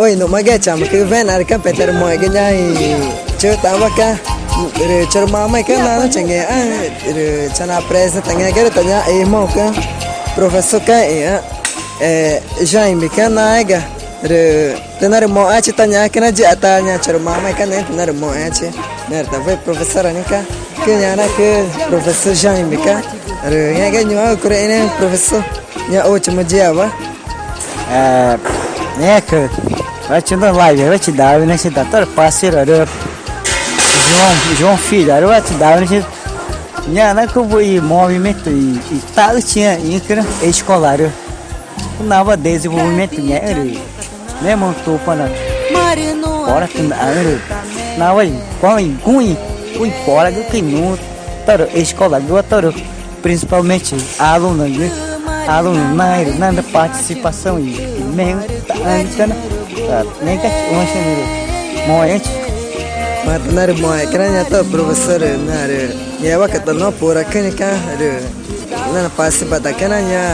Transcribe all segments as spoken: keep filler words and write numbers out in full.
Oi, nuxmagü chamücügu wenaxarü ca̱x pexü̃ tarümoxẽgü ñaã i chütaxü̃wa ca̱x. Rü chorü mamaẽ̱xü̃ ca̱x nanaxã changẽxma rü chanapresenta ngẽxguma rü ta ñaã irmãoxü̃ ca̱x, profesor ca̱x ĩxü̃, e, Jaime ca̱x naéga. Rü tüxü̃ narümoxẽxü̃chi ta ñaã ca̱x na yiĩxü̃ ta ñaã chorü mamaẽ̱xü̃ ca̱x nanaxã tüxü̃ narümoxẽxü̃chi. Ñaã rü ta wüxi profesora nixĩ ca̱x, cü ñanacü profesor Jaime ca̱x. Rü ngẽxguma ñuxãcü curü ĩnüxü̃ profesor, ñaã último diawa. E, ñecü wüxichigü live wüxi daa wüxi nixĩ, doctor Pasiro arü João, João Filho arü wüxi daa wüxi nixĩ. Ñaã nacü wüxi i movimento i, i taxüchi ñaã ĩcüna escola arü nawa desenvolvimento ngẽxü̃ rü ngẽma Tupana pora tüxü̃ naxü̃ rü nawa i guxü̃ i, guxü̃ i poragüxü̃ i nuxü̃ tórü escolagüwa tórü, principalmente alunogü, alunu naẽrü na participação i, i mexü̃ taxü̃ ĩcüna. Ngẽxguma wüxi nixĩ rü moxẽxü̃chi. Marü tüxü̃ narümoxẽ ca̱x na ñaã tórü profesor rü na rü ngẽwaca̱x ta nuã puracüxü̃ nixĩ ca̱x rü nanaparticipa ta ca̱x na ñaã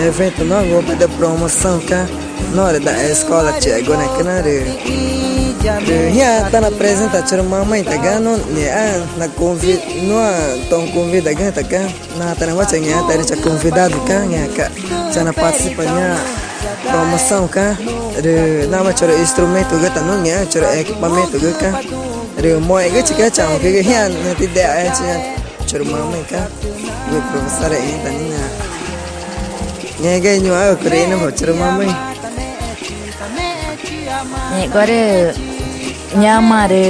evento nuã ngupedü promoção ca̱x norü da escola chixeguna ca̱x na rü, rü ñaã tanapresenta chorü mamaẽ̱xü̃ ta ga nuã ngẽxma na convi-, nuã to convidagüxü̃ ta ca̱x. Natanüwa changẽxma ta rü chaconvidado ca̱x ngẽmaca̱x chanaparticipa ñaã promoção ca̱x. Rü namaxã chorü instrumentogü ta nuã ngẽxma chorü equipamentogu ca̱x. Rü moxẽgüchi ca̱x chamücügu ñaã nüxü̃ tidexa ñaã chorü mamaẽ̱xü̃ ca̱x. Wüxi profesora ĩxü̃ ta nixĩ ñaã ngẽxguma ñuxãcü curü ĩnüxü̃ chorü mamaẽ̱xü̃. Ngẽxgumarü ñaã marü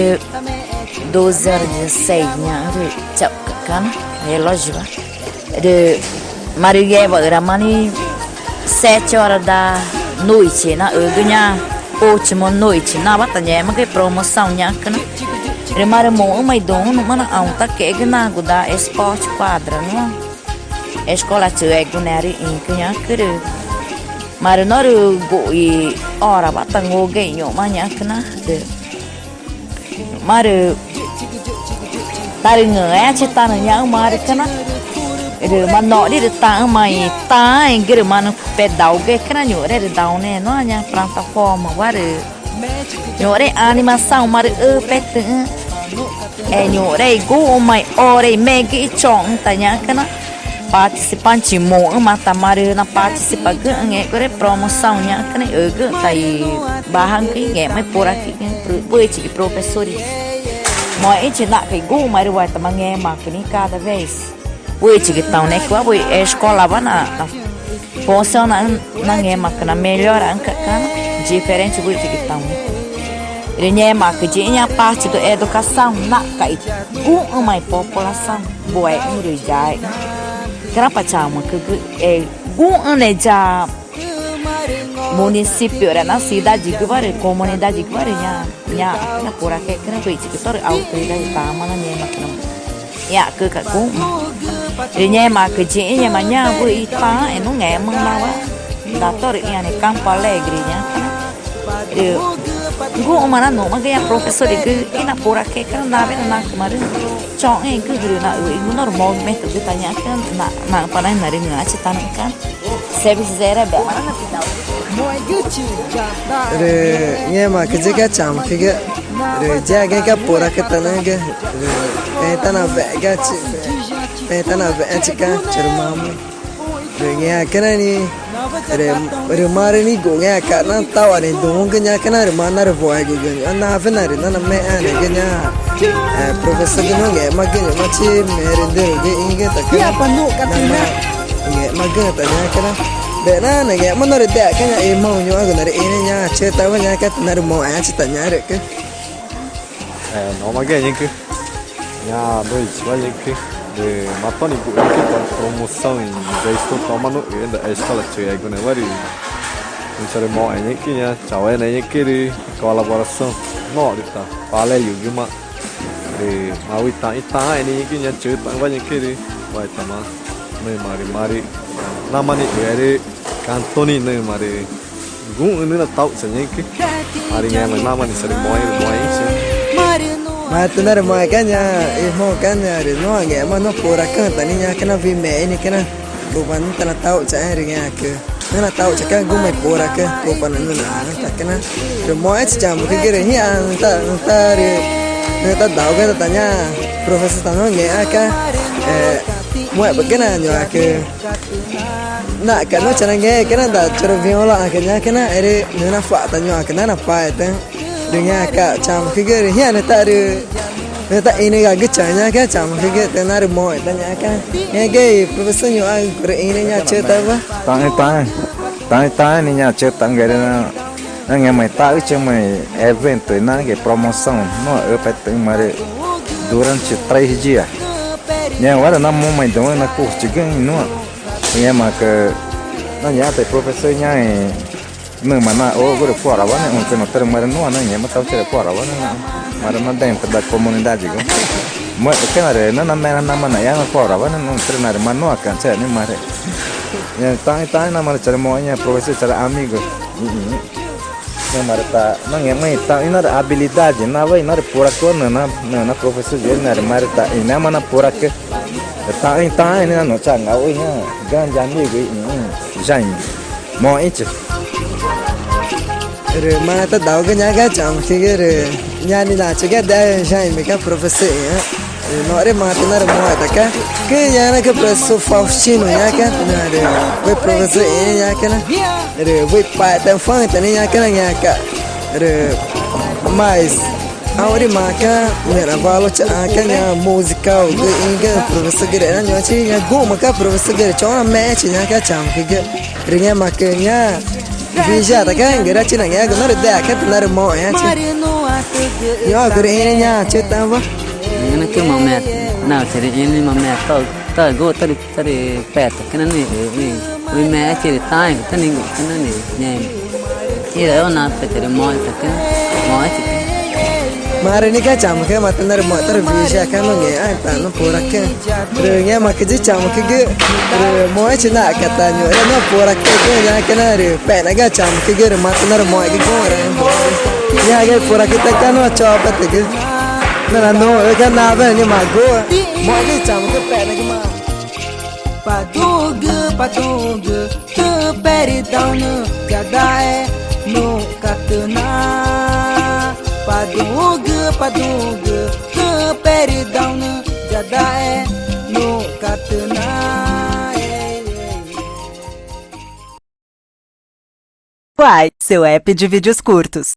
doze horas dezesseis ñaã rü chauxca̱x ca̱x na relógiowa. Rü marü ngewaxü̃rama nixĩ sete horas da noite naxügü ñaã último noite nawa tangẽxmagü i promoção ñaxü̃cüna. Rü marü muxü̃ma i duü̃xü̃ nuxma naxãutaque̱xegü nagu da esporte quadra nuã escola chixeguna arü ĩcü ñaxü̃cü rü marü norü guxü̃ i horawa tangugü i ñu̱xma ñaxü̃cüna rü marü tarüngü̃xẽẽchi tanüxü̃ ñaxü̃marü ca̱x na. Rü ma noxri rü taxü̃ma i taãẽgü rü manupedalgüecü na ñuxre rü daunexü̃ nuã ñaã plataformawa rü ñuxre i animaçãomarü üpetüxü̃ e ñuxre i guxü̃ma i ore i megü i choxü̃ ta ñaxü̃cüna. Participante muxü̃ma ta marü naparticipagüxü̃ ngẽxguma promoção ñaxü̃cüna i ügüxü̃ ta i bajaxü̃cü i ngẽxma i puracügü wüxichigü profesor i moxẽxü̃chi naxca̱x i guxü̃ma rü waitanüma ngẽmaãcü nixĩ cada vez wüxichigü taunecüwa wüxi escolawa na funciona na ngẽmaãcü na melhoraxü̃ca̱x ca̱x na diferente wüxichigü taunecü. Rü ngẽmaãcü yiĩxü̃ ñaã parte do educação naxca̱x i guxü̃ma i população buexü̃ rü yaexü̃ ca̱x na pa chamücügu e guxü̃ne ya municipio rü na cidadegüwa rü comunidadegüwa rü ñaã ñaã na puracügü na wüxichigü tórü autoridade tama na ngẽmaãcü na ñaxcüca̱x guxü̃ma. Rü ngẽmaãcü yiĩxü̃ ngẽma ñaã wüxi i taãẽ nuã ngẽxmüxü̃ nawa da tórü ĩãne Campo Alegre ñaxü̃. Rü guxü̃ma na nuxmagü ñaã profesorgü ínapuracügü na nawena nacümarü choxü̃gü rü naxüxü̃gu norü movimentogü ta ñaxü̃cü na naxü̃pa na narüngü̃ãchi tanüxü̃ ca̱x na. Rü ngẽmaãcü yiĩ ca̱x chamücügü rü yagüxü̃ ca̱x puracü tanüxü̃gü rü pexü̃ tanawegachi, pexü̃ tanawegachi ca̱x chorü mamaẽ̱xü̃. Rü ngẽmaãcü na nixĩ rü marü nixĩ guxü̃ ngẽmaca̱x na tauxane duü̃xü̃gü ñaxü̃cü na rü marü narüwoegugü ñu̱xma nawena rü nanamexü̃anegü ñaã profesorgü nuã ngẽxmagü ñu̱xmachi merendero ixĩgüxü̃ ta ca̱x na ngẽxmagüxü̃ ta ñaxü̃cü na. Rü nangẽxma norü dexaca̱x ñaã irmão ñuxãcü narüxĩnüẽ ñaã chütaxü̃wa ñaxü̃cü na rü moxẽxü̃chi ta ñaxü̃rüxü̃. Nuxmagü ixĩgüxü̃ ñaã wüxichiwa ixĩgüxü̃ rü matone guxü̃ ixĩgüxü̃ para promoção i gestão toma nuxü̃ eda escola chixegunewa rü nüxü̃ charümoxẽ ixĩgüxü̃ ñaã chaueneẽ ixĩgüxü̃ rü colaboração norü ta Paleogümaã rü mawüi taxü̃ i taãẽ nixĩ ixĩgüxü̃ ñaã chütaxü̃wa ixĩgüxü̃ rü waitanüma nüma rü marü namaã nixĩ erü cantón nixĩ nüma rü guxü̃ nüxü̃ natauxchaxü̃ ixĩgüxü̃. Arü ngẽma namaã nixĩ charümoxẽ rü moxẽxü̃chi. Marü tüxü̃ narümoxẽ ca̱x ñaã irmão ca̱x ñaã rü nuã ngẽxma nuã puracüxü̃ ta nixĩ ñaxü̃cü na wüxi i mexü̃ nixĩ ca̱x na guxü̃ma nüxü̃ tanatauxchaxü̃ rü ngẽmaãcü nüxü̃ natauxcha̱xcü guma i puracü Tupana nüxü̃ naxü̃ta̱xcüna. Rü moxẽchi chamücügü rü ñaã nüxü̃ ta, nüxü̃ ta rü, nüxü̃ tadauxgü ta ñaã profesor ta nangẽxma acá, e, muẽ̱xpü̱xcüna ñuxãcü naxca̱x nuã chanangẽxẽẽcü na da chorü violãcü ñacüna, erü nüxü̃ nacua̱x ta ñuxãcü na napaetüxü̃. Rü ñaãca̱x chamücügü rü ñaã nüxü̃ ta rü, nüxü̃ ta ĩnüxü̃ ñaã chamücügü tüxü̃ narümoxẽ ta ñaãca̱x. Ngẽxgü i profesor ñuxãcü rü ĩnüxü̃ ñaã chüxü̃ tawa. Taxü̃, taxü̃, taxü̃, taxü̃ ni ñaã chüxü̃ taxü̃ rü na nangẽxma i taxüchüma i evento i nangẽxma i promoção nuã üpetüxü̃ marü durante três dias. Ngẽxgumarü namoma i duü̃xü̃ nacuxü̃chigüxü̃ i nuã. Ngẽmaãcü na ñaã ta i profesor ñaã i nüma naxugü rü fora wa nüxü̃ tüxna tarüma rü nuã nangẽxma tauchi rü fora wa nüxü̃ marü na dentro da comunidade gu. Muẽ̱xpü̱xcüna rü nüxü̃ name na nama naxĩãxü̃ fora wa nüxü̃ tüxna rü ma nuã caxü̃chigüxü̃ marü. Taxü̃, taxü̃ na marü charümoxẽ ñaã profesor charü amigo. Nüma rü ta nangẽxma i taxü̃ i narü habilidade nawa i narü puracü wa nüxü̃ na, nüxü̃ na profesor yigü na rü marü ta ĩnüxü̃ma na puracü. Taxü̃, taxü̃ ni na nuã changau i ñaã grande amigo i, i, i Jaime. Moxẽchi. Rü ma tadaugü ñaã ga chamücügü rü ñaã ni nachiga de Jaime ga profesor ĩxü̃. Rü noxri matü narümoxẽ ta acá. Cü ñaã nacü profesor Faustino ñaã acá na rü wüxi profesor ĩxü̃ ñaã acá na. Rü wüxi paxetüxü̃ fuaxü̃ ta nixĩ ñaã acá na ñaãca̱x. Rü mas aurima acá nüxna nawalochaxãcü ñaã musical ga ĩgü profesorgü rü na ñuxãchi ñaã guxü̃ma acá profesorgü rü choxü̃́ namexẽchi ñaã acá chamücügü. Rü ngẽmaãcü ñaã vigia ta acá ngürachi nangẽxmagu norü de acá ta narümoxẽãchi. Ñuxãcü rü ĩnüxü̃ ñaã chüxü̃ tawa. Nüxna cüma meã na chorü ĩnüxü̃ ma meã ta, ta gu tarü tarü peta cüna nixĩ i, i, i mexẽchi rü taãẽgü ta nixĩ cüna nixĩ ñaã i. Ira yu na ta chorü moxẽ ta cüna moxẽchi. Marü nixĩ ga chamücügü ma ta narümoxẽ tarü vigia acá nangẽxma i ta na puracü. Rü ngẽmaãcü yixu chamücügü rü moxẽchi naxca̱x ta ñuxre na puracügu ñaã cüna rü pexna ga chamücügü rü ma ta narümoxẽgü guxü̃raxü̃. Ñaã ga i puracü ta acá nuã chopetügü. Nüxna nuxü̃ ga nawa nixĩ ma guxü̃. Moxẽ ga i chamücügü pexnagümaã. Pa duü̃xü̃gü, pa duü̃xü̃gü, tüxü̃ perdão nüxü̃ yadaxe nuxca̱x tüxna. Pa duü̃xü̃gü, pa duü̃xü̃gü, tüxü̃ perdão nüxü̃ yadaxe nuxca̱x tüxna. Quai, seu app de vídeos curtos.